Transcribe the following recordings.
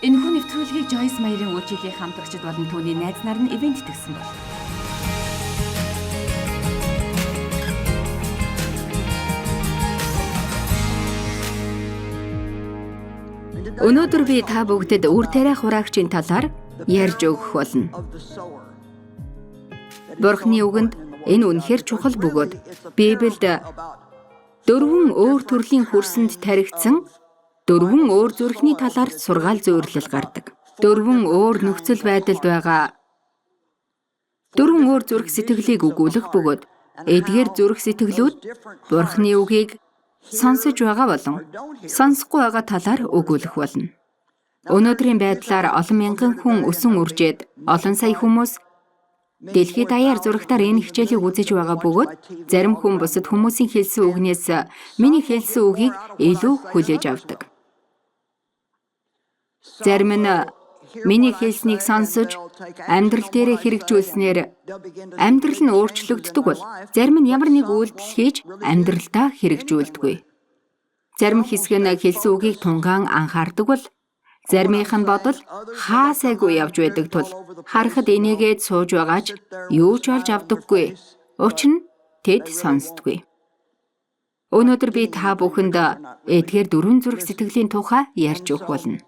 Энэхүү нэвтрүүлгийг Joyce Meyer-ийн үйлчилгээний хамтрагчид болон түүний найз нар нь ивент тэгсэн бол. Өнөөдөр би та бүгдэд үр тариа хураагчийн талаар ярьж өгөх болно. Бурхны үгэнд энэ үнэхээр чухал бөгөөд Библиэд дөрвөн өөр төрлийн хөрсөнд таригдсан дөрвөн өөр зүрхний талаар сургаал зүйрлэл гардаг. Дөрвөн өөр нөхцөл байдалд байгаа дөрвөн өөр зүрх сэтгэлийг өгүүлэх бөгөөд эдгээр зүрх сэтгэлүүд Бурхны үгийг сонсож байгаа болон сонсохгүй байгаа талаар өгүүлэх болно. Өнөөдрийн байдлаар олон мянган хүн өсөн үржээд олон сая хүмүүс дэлхийд даяар зурагтаар энэ хичээлийг үзэж байгаа бөгөөд зарим хүн бусад хүмүүсийн хэлсэн үгнээс миний хэлсэн үгийг илүү хүлээж авдаг. Зарим нь миний хэлснийг сонсож амьдрал дээрээ хэрэгжүүлснээр амьдрал нь өөрчлөгддөг бол зарим нь ямар нэг үйлдэл хийж амьдралдаа хэрэгжүүлдэггүй. Зарим хэсэг нь хэлсэн үгийг тунгаан анхаардаг бол заримынх нь бодол хаа сайгүй явж байдаг тул харахад энийгээд сууж байгаа ч юу ч олж авдаггүй. Учир нь тэд сонсдоггүй. Өнөөдөр би та бүхэнд эдгээр дөрвөн зүрх сэтгэлийн тухай ярьж өгөх болно.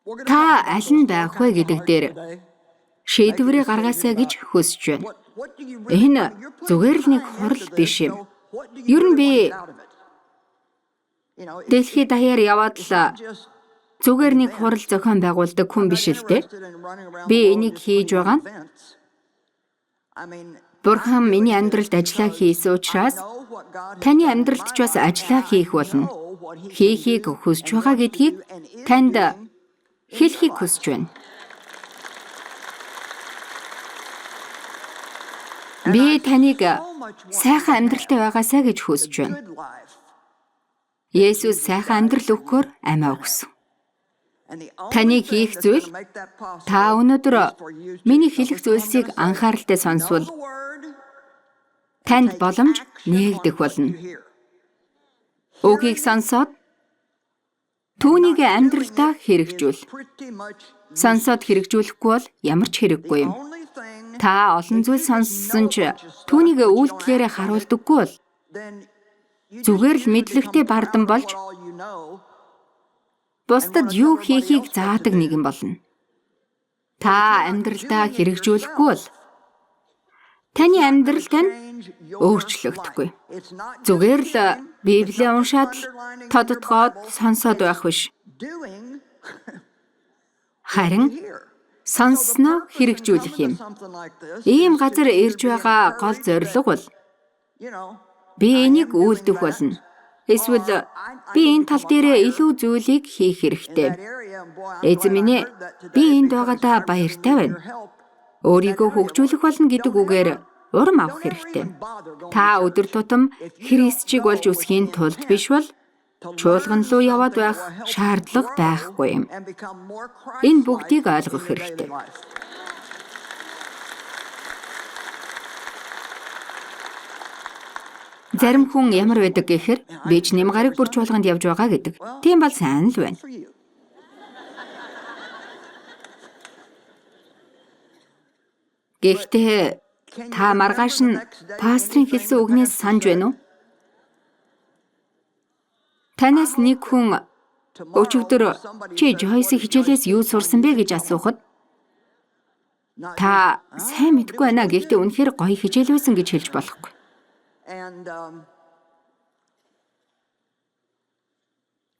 Та аль нь байх вэ гэдэг дээр шийдвэрээ гаргаасай гэж хүсэж байна. Энэ зүгээр л нэг хурал биш юм. Ер нь би дэлхий даяар яваад л зүгээр нэг хурал зохион байгуулдаг хүн биш л дээ. Би энийг хийж байгаа нь Бурхан миний амьдралд ажиллаа хийсэн учраас таны амьдралд ч бас ажиллаа хийх болно. Хийхийг хүсэж байгаа гэдгийг танд хэлхийг хүсэж байна. Би таныг сайхан амьдралтай байгаасай гэж хүсэж байна. Есүс сайхан амьдрал өгөхөөр амиа өгсөн. Таны хийх зүйл та өнөөдөр миний хэлэх зүйлсийг анхааралтай сонсвол танд боломж нээгдэх болно. Үгийг сонсоод түүнийг амьдралдаа хэрэгжүүл. Сонсоод хэрэгжүүлэхгүй бол ямар ч хэрэггүй юм. Та олон зүйл сонссон ч түүнийг үйлдэлээрээ харуулдаггүй бол зүгээр л мэдлэгтэй бардан болж бусдад юу хийхийг заадаг нэгэн болно. Та амьдралдаа хэрэгжүүлэхгүй бол таны амьдрал тань өөрчлөгдөхгүй. Зүгээр л Библийг уншаад л тодтгоод сонсоод байх биш. Харин сонссноо хэрэгжүүлэх юм. Ийм газар ирж байгаа гол зорилго бол би энийг үйлдэх болно. Эсвэл би энэ тал дээрээ илүү зүйлийг хийх хэрэгтэй. Эзэн минь ээ, би энд байгаадаа баяртай байна. Өөрийгөө хөгжүүлэх болно гэдэг үгээр урам авах хэрэгтэй. Та өдөр тутам Христчиг болж өсөхийн тулд биш бол чуулган руу яваад байх шаардлага байхгүй юм. Энэ бүгдийг ойлгох хэрэгтэй. Зарим хүн ямар байдаг гэхээр би ч нэм гараг бүр чуулганд явж байгаа гэдэг. Тийм бол сайн л байна. Гэхдээ та маргааш нь пастрын хэлсэн үгнээс санаж байна уу? Танаас нэг хүн өчигдөр чи Жойсийн хичээлээс юу сурсан бэ гэж асуухад та сайн мэдэхгүй байна, гэхдээ үнэхээр гоё хичээл байсан гэж хэлж болохгүй.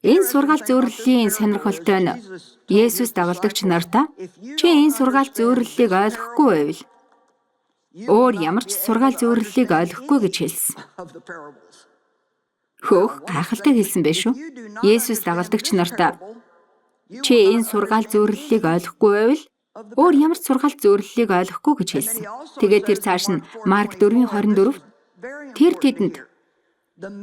Энэ сургаал зүйрлэлийн сонирхолтой нь Есүс дагалдагч нартаа чи энэ сургаал зүйрлэлийг ойлгохгүй байвал өөр ямар ч сургаал зүйрлэлийг ойлгохгүй гэж хэлсэн. Хөөх гайхалтай хэлсэн байх шүү. Есүс дагалдагч нартаа чи энэ сургаал зүйрлэлийг ойлгохгүй байвал өөр ямар ч сургаал зүйрлэлийг ойлгохгүй гэж хэлсэн. Тэгээд тэр цааш нь Марк 4:24 тэр тэдэнд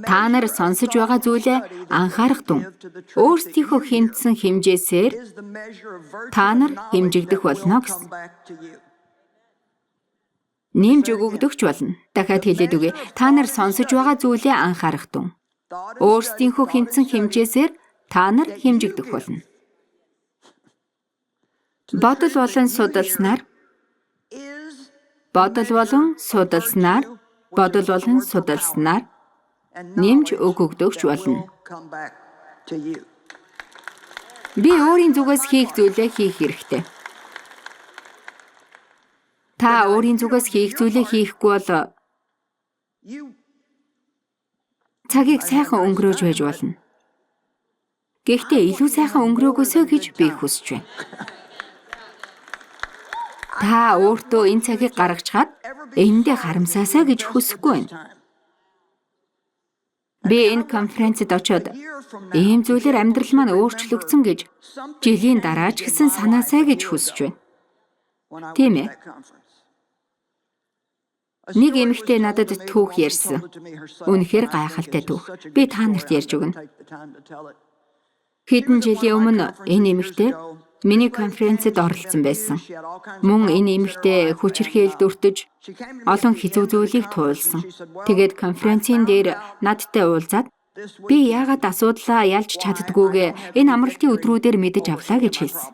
та нар сонсож байгаа зүйлээ анхаарах тун. Өөрсдийнхөө хэмтсэн хэмжээсээр та нар хэмжигдэх болно гэсэн. Нэмж өгөгдөгч болно. Дахиад хэлээд өгье. Та нар сонсож байгаа зүйлээ анхаарах тун. Өөрсдийнхөө хэмтсэн хэмжээсээр та нар хэмжигдэх болно. Бодол болон судалснаар, бодол болон судалснаар, бодол болон судалснаар нэмж өгөгдөгч болно. Би өөрийн зүгээс хийх зүйлээ хийх хэрэгтэй. Та өөрийн зүгээс хийх зүйлээ хийхгүй бол цагийг сайхан өнгөрөөж байж болно. Гэхдээ илүү сайхан өнгөрөөгөөсэй гэж би хүсэж байна. Та өөртөө энэ цагийг гаргачхаад энэндээ харамсаасаа гэж хүсэхгүй байна. Би энэ конференцэд очиод ийм зүйлээр амьдрал маань өөрчлөгдсөн гэж жилийн дараа ч гэсэн санаасай гэж хүсэж байна. Тийм ээ. Нэг эмэгтэй надад түүх ярьсан. Үнэхээр гайхалтай түүх. Би та нарт ярьж өгнө. Хэдэн жилийн өмнө энэ эмэгтэй миний конференцэд оролцсон байсан. Мөн энэ эмэгтэй хүчирхийлэлд өртөж олон хэцүү зүйлийг туулсан. Тэгээд конференцийн дээр надтай уулзаад би яагаад асуудлаа ялж чаддгүйгээ энэ амралтын өдрүүдээр мэдэж авлаа гэж хэлсэн.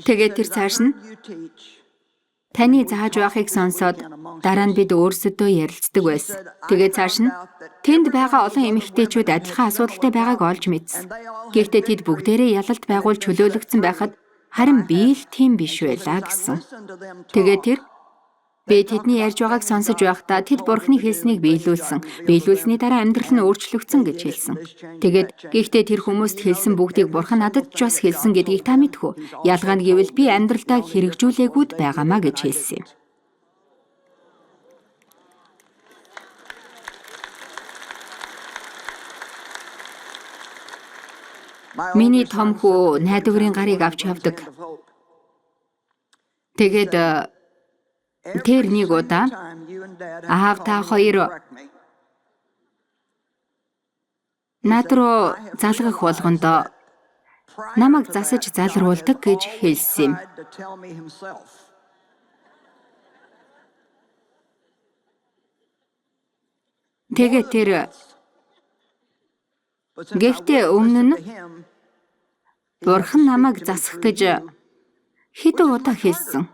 Тэгээд тэр цааш нь таны зааж байхыг сонсоод дараа нь бид өөрсөдөө ярилцдаг байсан. Тэгээд цааш нь тэнд байгаа олон эмэгтэйчүүд адилхан асуудалтай байгааг олж мэдсэн. Гэхдээ тэд бүгдээрээ ялалт байгуул чөлөөлөгдсөн байхад харин би л тийм биш байлаа гэсэн. Тэгээд тэр би тэдний ярьж байгааг сонсож байхдаа тэд Бурхны хэлснийг биелүүлсэн. Биелүүлсний дараа амьдрал нь өөрчлөгдсөн гэж хэлсэн. Тэгээд гэхдээ тэр хүмүүст хэлсэн бүгдийг Бурхан надад ч бас хэлсэн гэдгийг та мэдэх үү? Ялгаа нь гэвэл би амьдралдаа хэрэгжүүлээгүйд байгаамаа гэж хэлсэн юм. Миний том хүү найдварын гарыг авч явдаг. Тэгээд тэр нэг удаа аав та хоёр над руу залгах болгонд намайг засаж залруулдаг гэж хэлсэн юм. Тэгээд тэр гэхдээ өмнө нь Бурхан намайг засах гэж хэдэн удаа хэлсэн.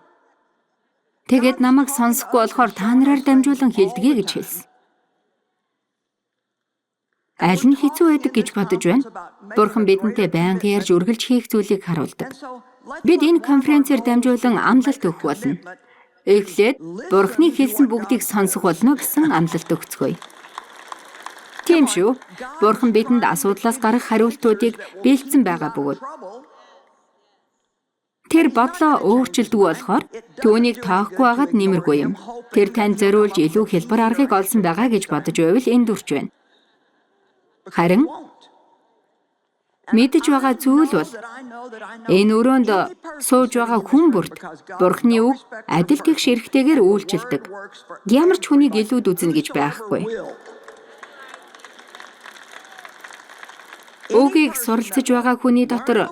Тэгээд намайг сонсохгүй болохоор та нараар дамжуулан хэлдэгэ гэж хэлсэн. Аль нь хэцүү байдаг гэж бодож байна? Бурхан бидэнтэй байнга ярьж үргэлж хийх зүйлийг харуулдаг. Бид энэ конференцээр дамжуулан амлалт өгөх болно. Эхлээд Бурханы хэлсэн бүгдийг сонсох болно гэсэн амлалт өгцгөөе. Тийм шүү. Бурхан бидэнд асуудлаас гарах хариултуудыг бэлдсэн байгаа бөгөөд тэр бодлоо өөрчилдөг болохоор түүнийг тоохгүй байгаад нэмэргүй юм. Тэр танд зориулж илүү хялбар аргыг олсон байгаа гэж бодож байвал энд үрч байна. Харин мэдэж байгаа зүйл бол энэ өрөөнд сууж байгаа хүн бүрт Бурханы үг адил тэгш эрхтэйгээр үйлчилдэг. Ямар ч хүнийг илүүд үзнэ гэж байхгүй. Үгийг суралцж байгаа хүний дотор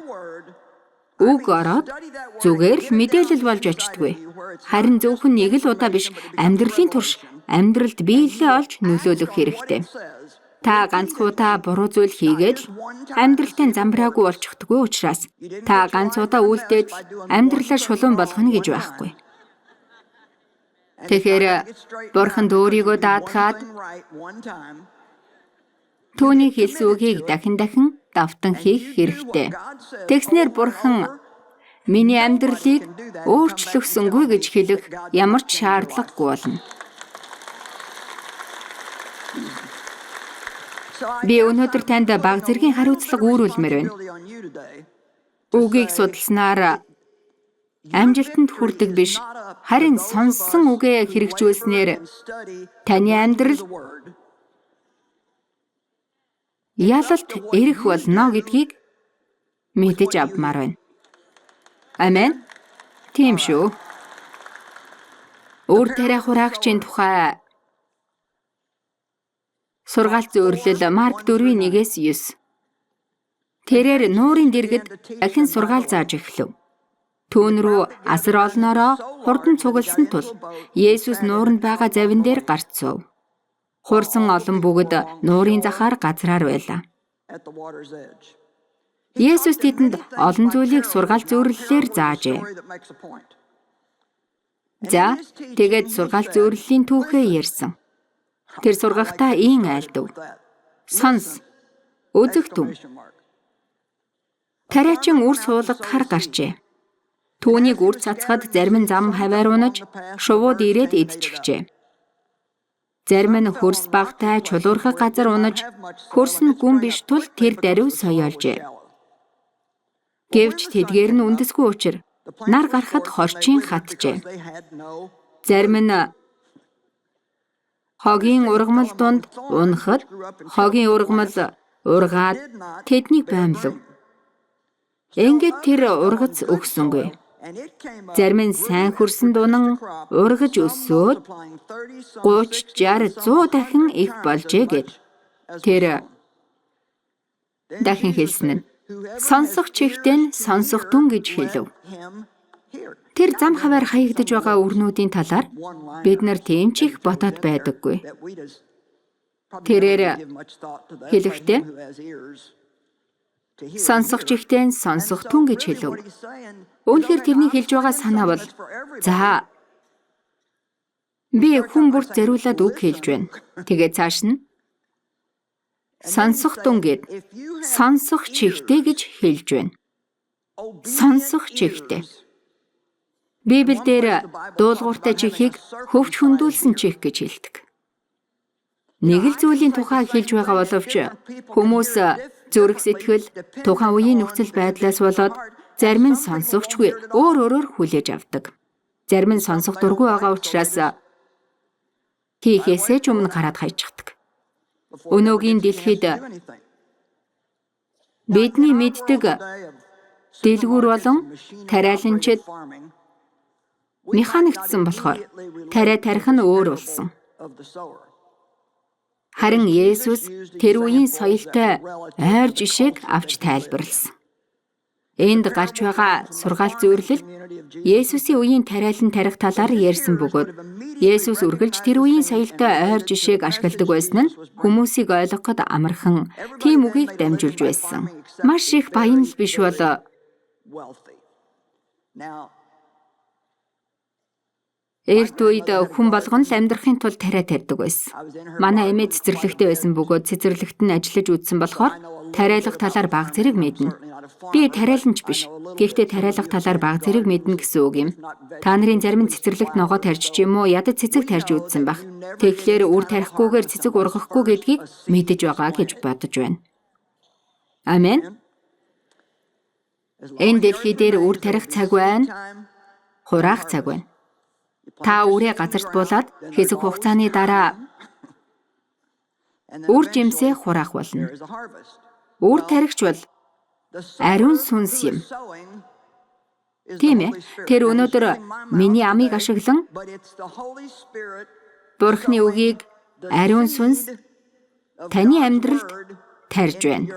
үг ороод зүгээр л мэдээлэл болж очдоггүй. Харин зөвхөн нэг л удаа биш, амьдралын турш амьдралд биелэлээ олж нөлөөлөх хэрэгтэй. Та ганцхуудаа буруу зүйл хийгээд л амьдралтай замбраагүй болчихдоггүй учраас та ганц удаа үйлдээд л амьдралаа шулуун болгоно гэж байхгүй. Тэгэхээр Бурханд өөрийгөө даатгаад түүний хэлсэн үгийг дахин дахин давтан хийх хэрэгтэй. Тэгснээр Бурхан миний амьдралыг өөрчлөхсөнгүй гэж хэлэх ямар ч шаардлагагүй болно. Би өнөөдөр танд баг зэргийн хариуцлага үүрүүлмээр байна. Үгийг судалснаар амжилтанд хүрдэг биш, харин сонссон үгээ хэрэгжүүлснээр таны амьдрал ялалт эрэх болно гэдгийг мэдэж авмаар байна. Амен. Тийм шүү. Үр тариа хураагчийн тухай сургаалт зүйрлэл Марк 4:1-ээс 9. Тэрээр нуурын дэргэд ахин сургаал зааж эхлэв. Түүн рүү асар олноороо хурдан цугласан тул Есүс нууранд байгаа завин дээр гарч суув. Хурсан олон бүгд нуурын захаар газраар байлаа. Есүс тэдэнд олон зүйлийг сургаал зүйрлэлээр заажээ. За, тэгээд сургаал зүйрлэлийн түүхээ ярьсан. Тэр сургахдаа ийн айлдав. Сонс. Үзэгтэн. Тариачин үр суулгахаар гарчээ. Түүнийг үр цацхад зарим нь зам хавиар унаж, шувууд ирээд идчихжээ. Зарим нь хөрс багтай чулуурхаг газар унаж, хөрс нь гүн биш тул тэр даруй соёолжээ. Гэвч тэдгээр нь үндэсгүй учир нар гарахад хорчин хатжээ. Зарим нь хогийн ургамал дунд унахад хогийн ургамал ургаад тэднийг боомлов. Ингээд тэр ургац өгсөнгүй. Зарим нь сайн хөрсөнд унан ургаж өсөөд 30, 60, 100 дахин их болжээ гэд. Тэр дахин хэлсэн нь сонсох чихтэй нь сонсох түн гэж хэлв. Тэр зам хавиар хаягдаж байгаа үрнүүдийн талаар бид нар тийм ч их бодоод байдаггүй. Тэрээр хэлэхдээ сонсох чихтэй нь сонсох түн гэж хэлв. Үүнхээр тэрний хэлж байгаа санаа бол за би хүн бүрт зариулаад үг хэлж байна. Тэгээд цааш нь сонсох түн гэд сонсох чихтэй гэж хэлж байна. Сонсох чихтэй. Библиэлд дуулууртай чихийг хөвч хөндүүлсэн чих гэж хэлдэг. Нэг л зүйлийн тухай хэлж байгаа боловч хүмүүс зүрх сэтгэл тухайн үеийн нөхцөл байдлаас болоод зарим нь сонсогчгүй өөр өөрөөр хүлээж авдаг. Зарим нь сонсох дургүй байгаа учраас хийхээсээ ч өмнө гараад хайчихдаг. Өнөөгийн дэлхийд бидний мэддэг дэлгүүр болон тариаланчид механиктсан болохоор тариа тарих нь өөр болсон. Харин Есүс тэр үеийн соёлтой ойр жишээг авч тайлбарласан. Энд гарч байгаа сургаал зүйрлэл Есүсийн үеийн тариалан тарих талаар ярьсан бөгөөд Есүс үргэлж тэр үеийн соёлтой ойр жишээг ашигладаг байсан нь хүмүүсийг ойлгоход амархан тийм үгийг дамжуулж байсан. Маш их баян л биш бол эрт үед хүн болгон л амьдрахын тулд тариа тарьдаг байсан. Манай эмээ цэцэрлэгтэй байсан бөгөөд цэцэрлэгт нь ажиллаж үзсэн болохоор тариалах талаар бага зэрэг мэднэ. Би тариаланч биш. Гэхдээ тариалах талаар бага зэрэг мэднэ гэсэн үг юм. Та нарын зарим нь цэцэрлэгт ногоо тарьж ч юм уу ядаж цэцэг тарьж үзсэн байх. Тэгэхээр үр тарихгүйгээр цэцэг ургахгүй гэдгийг мэдэж байгаа гэж бодож байна. Амен. Энэ дэлхий дээр үр тарих цаг байна. Хураах цаг байна. Та үрээ газарт буулаад хэсэг хугацааны дараа үр жимсээ хураах болно. Үр тарихч бол ариун сүнс юм. Тийм ээ. Тэр өнөөдөр миний амыг ашиглан Бурхны үгийг ариун сүнс таны амьдралд тарьж байна.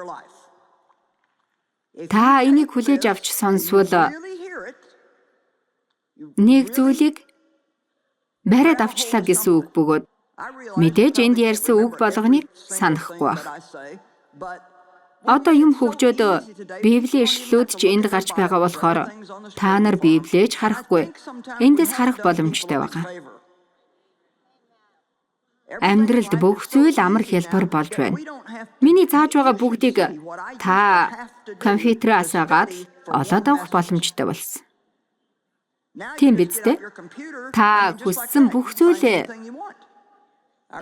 Та энийг хүлээж авч сонсвол нэг зүйлийг бариад авчлаа гэсэн үг бөгөөд мэдээж энд ярьсан үг болгоныг санахгүй байх. Одоо юм хөгжөөд Библийн ишлэлүүд ч энд гарч байгаа болохоор та нар Библиэж харахгүй эндээс харах боломжтой байгаа. Амьдралд бүх зүйл амар хялбар болж байна. Миний зааж байгаа бүгдийг та компьютерээ асаагаад л олоод авах боломжтой болсон. Тийм биз дээ? Та хүссэн бүх зүйлээ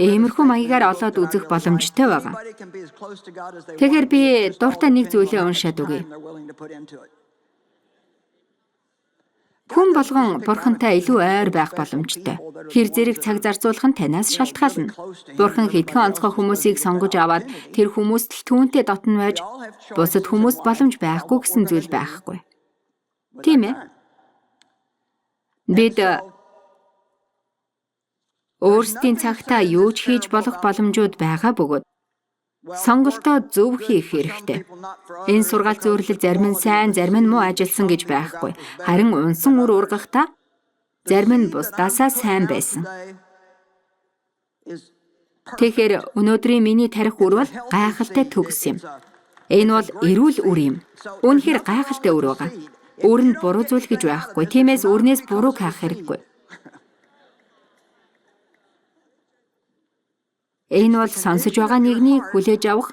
иймэрхүү маягаар олоод үзэх боломжтой байгаа. Тэгэхээр би дуртай нэг зүйлээ уншаад өгье. Хүн болгон Бурхантай илүү ойр байх боломжтой. Хэр зэрэг цаг зарцуулах нь танаас шалтгаална. Бурхан хэдхэн онцгой хүмүүсийг сонгож аваад тэр хүмүүст л түүнтэй дотно байж бусад хүмүүст боломж байхгүй гэсэн зүйл байхгүй. Тийм ээ? Бид өөрсдийн цагтаа юу ч хийж болох боломжууд байгаа бөгөөд сонголтоо зөв хийх хэрэгтэй. Энэ сургаал зүйрлэл зарим нь сайн, зарим нь муу ажилласан гэж байхгүй. Харин унсан үр ургахдаа зарим нь бусдаасаа сайн байсан. Тэгэхээр өнөөдрийн миний тарих үр бол гайхалтай төгс юм. Энэ бол эрүүл үр юм. Үнэхээр гайхалтай үр байгаа. Үрэнд буруу зүйл гэж байхгүй. Тиймээс үрнээс бурууг хаах хэрэггүй. Энэ бол сонсож байгаа нэгнийг хүлээж авах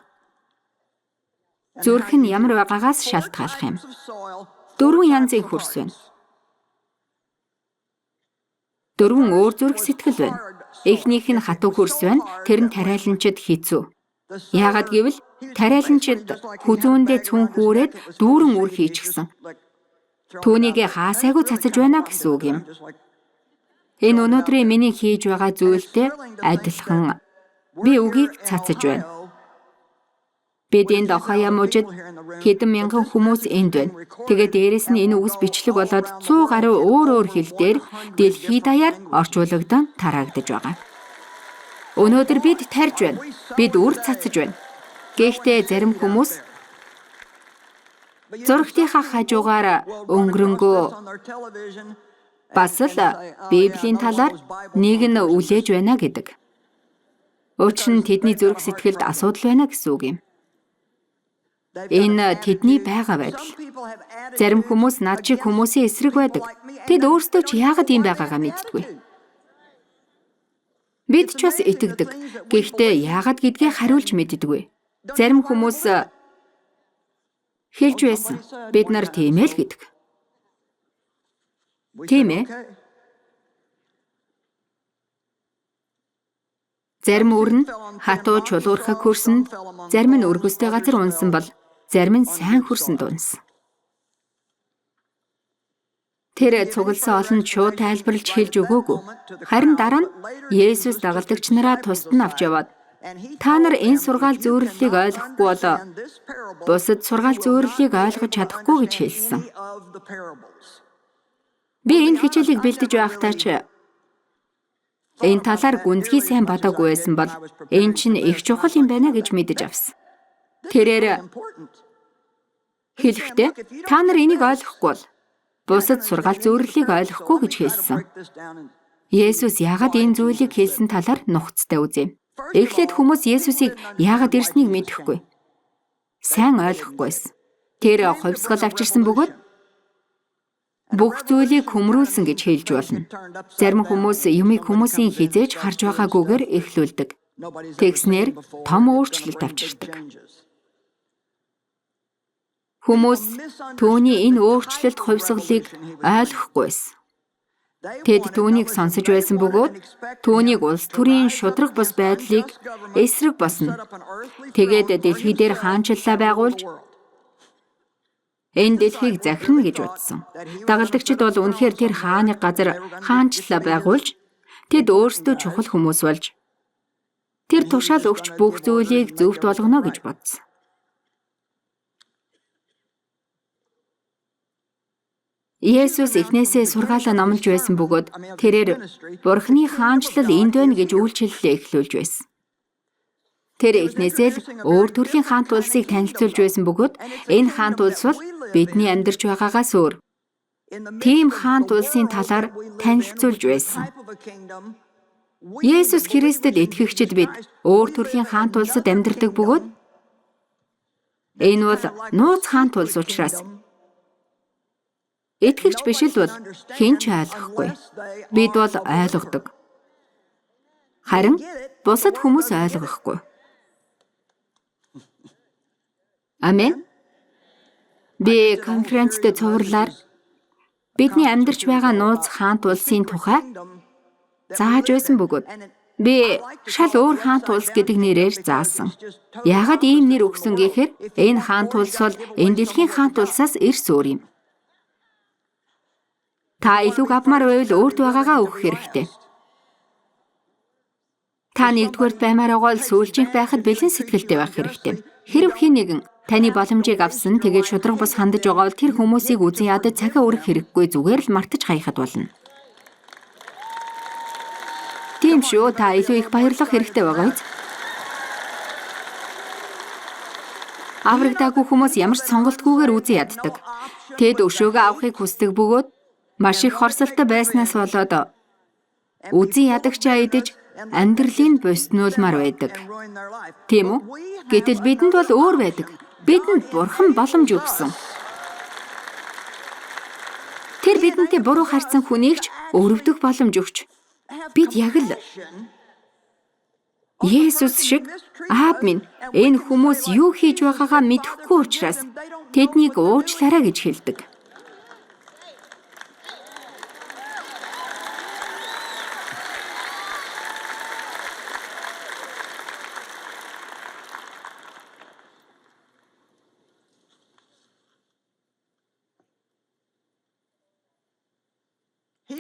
зүрх нь ямар байгаагаас шалтгааллах юм. 4 янзын хөрс байна. 4 өөр зүрх сэтгэл байна. Эхнийх нь хатуу хөрс байна. Тэр нь тариаланчид хэцүү. Яагаад гэвэл тариаланчид хүзүүндээ цүн хүүрээд дүүрэн үр хийчихсэн. Түүнийг хаасайгүй цацаж байна гэсэн үг юм. Энэ өнөөдрийн миний хийж байгаа зүйлтэй адилхан. Би үгийг цацаж байна. Бид энд Ohio мужид хэдэн мянган хүмүүс энд байна. Тэгээд дээрэс нь энэ үгс бичлэг болоод 100 гаруй өөр өөр хэл дээр дэлхий даяар орчуулагдан тараагдаж байгаа. Өнөөдөр бид тарж байна. Бид үр цацаж байна. Гэхдээ зарим хүмүүс зурагтынхаа хажуугаар өнгөрөнгөө бас л Библийн талаар нэг нь үлээж байна гэдэг. Учир нь тэдний зүрх сэтгэлд асуудал байна гэсэн үг юм. Энэ тэдний байгаа байдал. Зарим хүмүүс над шиг хүмүүсийн эсрэг байдаг. Тэд өөрсдөө ч яагаад ийм байгаагаа мэддэггүй. Бид ч бас итгэдэг. Гэхдээ яагаад гэдгээ хариулж мэддэггүй. Зарим хүмүүс хэлж байсан. Бид нар тийм ээ л гэдэг. Тийм ээ. Зарим үр нь хатуу чулуурхаг хөрсөнд, зарим нь өргөстэй газар унсан бол зарим нь сайн хөрсөнд унсан. Тэр цугласан олонд шууд тайлбарлаж хэлж өгөөгүй. Харин дараа нь Есүс дагалдагч нараа тусад нь авч яваад та нар энэ сургаал зүйрлэлийг ойлгохгүй бол бусад сургаал зүйрлэлийг ойлгож чадахгүй гэж хэлсэн. Би энэ хичээлийг бэлдэж байхдаа ч энэ талаар гүнзгий сайн бодоогүй байсан бол энэ чинь их чухал юм байна гэж мэдэж авсан. Тэрээр хэлэхдээ та нар энийг ойлгохгүй бол бусад сургаал зүйрлэлийг ойлгохгүй гэж хэлсэн. Есүс яагаад энэ зүйлийг хэлсэн талаар нухацтай үзье. Эхлээд хүмүүс Есүсийг яагаад ирснийг мэдэхгүй. Сайн ойлгохгүй байсан. Тэр хувьсгал авчирсан бөгөөд бүх зүйлийг хөмрүүлсэн гэж хэлж болно. Зарим хүмүүс юмыг хүмүүсийн хизээж харж байгаагүйгээр эхлүүлдэг. Тэгснээр том өөрчлөлт авчирдаг. Хүмүүс түүний энэ өөрчлөлт хувьсгалыг ойлгохгүй байсан. Тэд түүнийг сонсож байсан бөгөөд түүнийг улс төрийн шударга бус байдлыг эсрэг босно. Тэгээд дэлхий дээр хаанчлалаа байгуулж энэ дэлхийг захирна гэж бодсон. Дагалдагчид бол үнэхээр тэр хааны газар хаанчлалаа байгуулж тэд өөрсдөө чухал хүмүүс болж тэр тушаал өгч бүх зүйлийг зөвхт болгоно гэж бодсон. Есүс эхнээсээ сургаалаа номлож байсан бөгөөд тэрээр Бурхны хаанчлал энд байна гэж үйлчлэлээ эхлүүлж байсан. Тэр эхнээсээ л өөр төрлийн хаант улсыг танилцуулж байсан бөгөөд энэ хаант улс бол бидний амьдарч байгаагаас өөр. Тийм хаант улсын талаар танилцуулж байсан. Есүс Христэд итгэгчид бид өөр төрлийн хаант улсад амьдардаг бөгөөд энэ бол нууц хаант улс учраас итгэгч биш л бол хэн ч ойлгохгүй. Бид бол ойлгодог. Харин бусад хүмүүс ойлгохгүй. Амен. Би конференцтэй цувралаар бидний амьдарч байгаа нууц хаант улсын тухай зааж байсан бөгөөд би шал өөр хаант улс гэдэг нэрээр заасан. Яагаад ийм нэр өгсөн гэхээр энэ хаант улс бол энэ дэлхийн хаант улсаас эрс өөр юм. Та илүүг авмаар байвал өөрт байгаагаа өгөх хэрэгтэй. Та нэгдүгээрт баймаар байгаа бол сүүлчийнх байхад бэлэн сэтгэлтэй байх хэрэгтэй. Хэрв хэн нэгэн таны боломжийг авсан тэгээд шударга бус хандаж байгаа бол тэр хүмүүсийг үзэн ядаж цахиа өрөх хэрэггүй, зүгээр л мартаж хаяхад болно. Тийм шүү, та илүү их баярлах хэрэгтэй байгаа биз? Аврагдаагүй хүмүүс ямар ч сонголтгүйгээр үзэн яддаг. Тэд өшөөгөө авахыг хүсдэг бөгөөд маш их хорсолтой байснаас болоод үзэн ядагчаа идэж амьдралыг босднуулмаар байдаг. Тийм үү? Гэтэл бидэнд бол өөр байдаг. Бидэнд Бурхан боломж өгсөн. Тэр бидэнтэй буруу харьцсан хүнийг ч өрөвдөх боломж өгч бид яг л Есүс шиг Аав минь энэ хүмүүс юу хийж байгаагаа мэдэхгүй учраас тэднийг уучлаарай гэж хэлдэг.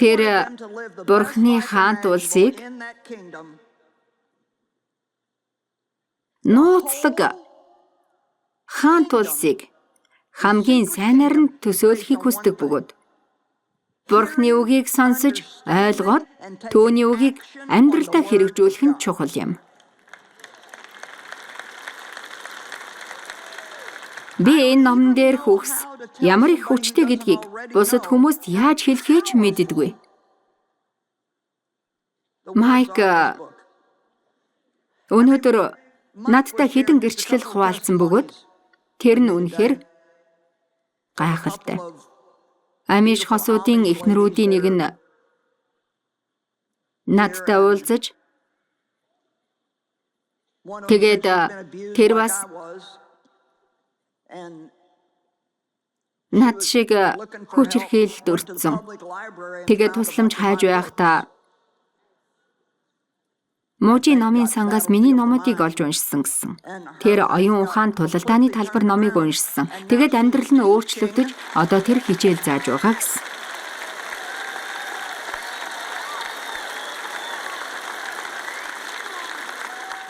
Тэр Бурхны хаант улсыг нууцлаг хаант улсыг хамгийн сайнаар нь төсөөлөхийг хүсдэг бөгөөд Бурхны үгийг сонсож ойлгоод түүний үгийг амьдралдаа хэрэгжүүлэх нь чухал юм. Би энэ номон дээр хөхс ямар их хүчтэй гэдгийг бусад хүмүүст яаж хэлэхээ ч мэддэггүй. Майк өнөөдөр надтай хэдэн гэрчлэл хуваалцсан бөгөөд тэр нь үнэхээр гайхалтай. Амиш хосуудын эхнэрүүдийн нэг нь надтай уулзаж тэгээд тэр бас над шиг хүчирхийлэлд өртсөн. Тэгээд тусламж хайж байхдаа Мужийн номын сангаас миний номуудыг олж уншсан гэсэн. Тэр оюун ухаан тулалдааны талбар номыг уншсан. Тэгээд амьдрал нь өөрчлөгдөж одоо тэр хичээл зааж байгаа гэсэн.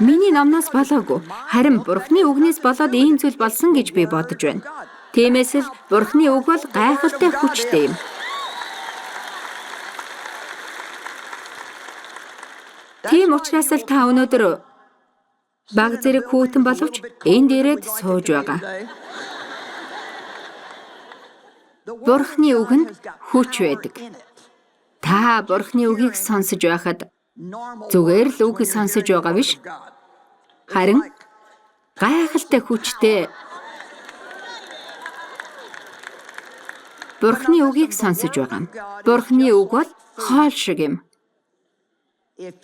Миний номноос болоогүй. Харин Бурхны үгнээс болоод ийм зүйл болсон гэж би бодож байна. Тиймээс л Бурхны үг бол гайхалтай хүчтэй юм. Тийм учраас л та өнөөдөр баг зэрэг хүүтэн боловч энд ирээд сууж байгаа. Бурхны үгэнд хүч байдаг. Та Бурхны үгийг сонсож байхад зүгээр л үг сонсож байгаа биш. Харин гайхалтай хүчтэй Бурхны үгийг сонсож байгаа юм. Бурхны үг бол хоол шиг юм.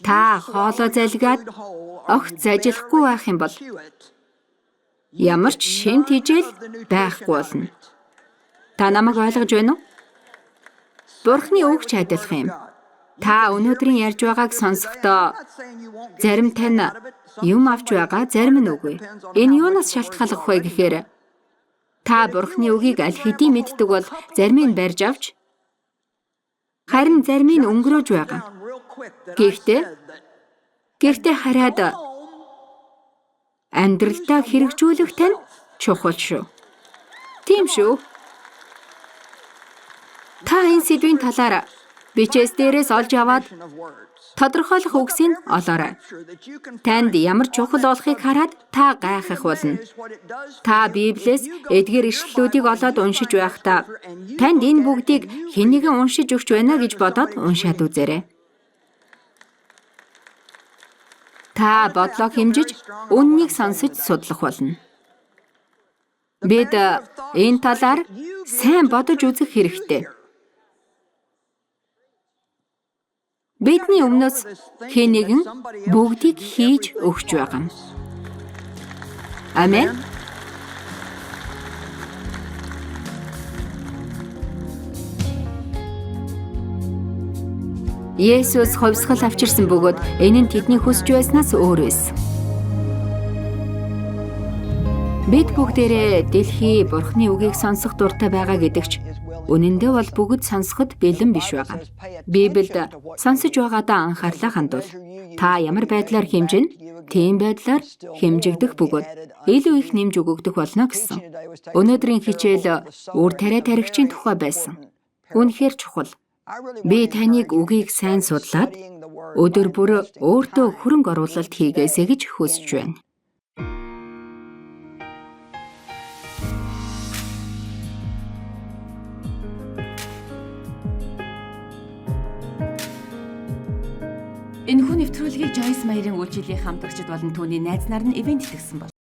Та хоолоо залгиад огт зажлахгүй байх юм бол ямар ч шим тэжээл байхгүй болно. Та намайг ойлгож байна уу? Бурхны үг ч адилхан юм. Та өнөөдрийн ярьж байгааг сонсохдоо зарим тань юм авч байгаа, зарим нь үгүй. Энэ юунаас шалтгааллах вэ гэхээр та Бурхны үгийг аль хэдийн мэддэг бол зарим нь барьж авч харин зарим нь өнгөрөөж байгаа. Гэхдээ хараад амьдралдаа хэрэгжүүлэх тань чухал шүү. Тийм шүү. Та энэ сэдвийн талаар бичээс дээрээс олж аваад тодорхойлох үгсийг олоорой. Танд ямар чухал болохыг хараад та гайхах болно. Та Библиэс эдгээр ишлэлүүдийг олоод уншиж байхдаа танд энэ бүгдийг хэн нэгэн уншиж өгч байна гэж бодоод уншаад үзээрэй. Та бодлоо хэмжиж, үннийг сонсож судлах болно. Бид энэ талаар сайн бодож үзэх хэрэгтэй. Бидний өмнөөс хэн нэгэн бүгдийг хийж өгч байгаа юм. Амен. Есүс хувьсгал авчирсан бөгөөд энэ нь тэдний хүсэж байснаас өөр байсан. Бид бүгдээрээ дэлхий Бурхны үгийг сонсох дуртай байгаа гэдэг ч үнэндээ бол бүгд сонсоход бэлэн биш байгаа. Библиэд сонсож байгаадаа анхаарлаа хандуул. Та ямар байдлаар хэмжинэ, тийм байдлаар хэмжигдэх бөгөөд илүү их нэмж өгөгдөх болно гэсэн. Өнөөдрийн хичээл үр тариа таригчийн тухай байсан. Үнэхээр чухал. Би таныг үгийг сайн судлаад өдөр бүр өөртөө хөрөнгө оруулалт хийгээсэй гэж хүсэж байна. Энэхүү нэвтрүүлгийг Joyce Meyer-ийн үйлчлэлийн хамтрагчид болон түүний найз нар нь ивээн тэтгэсэн бол.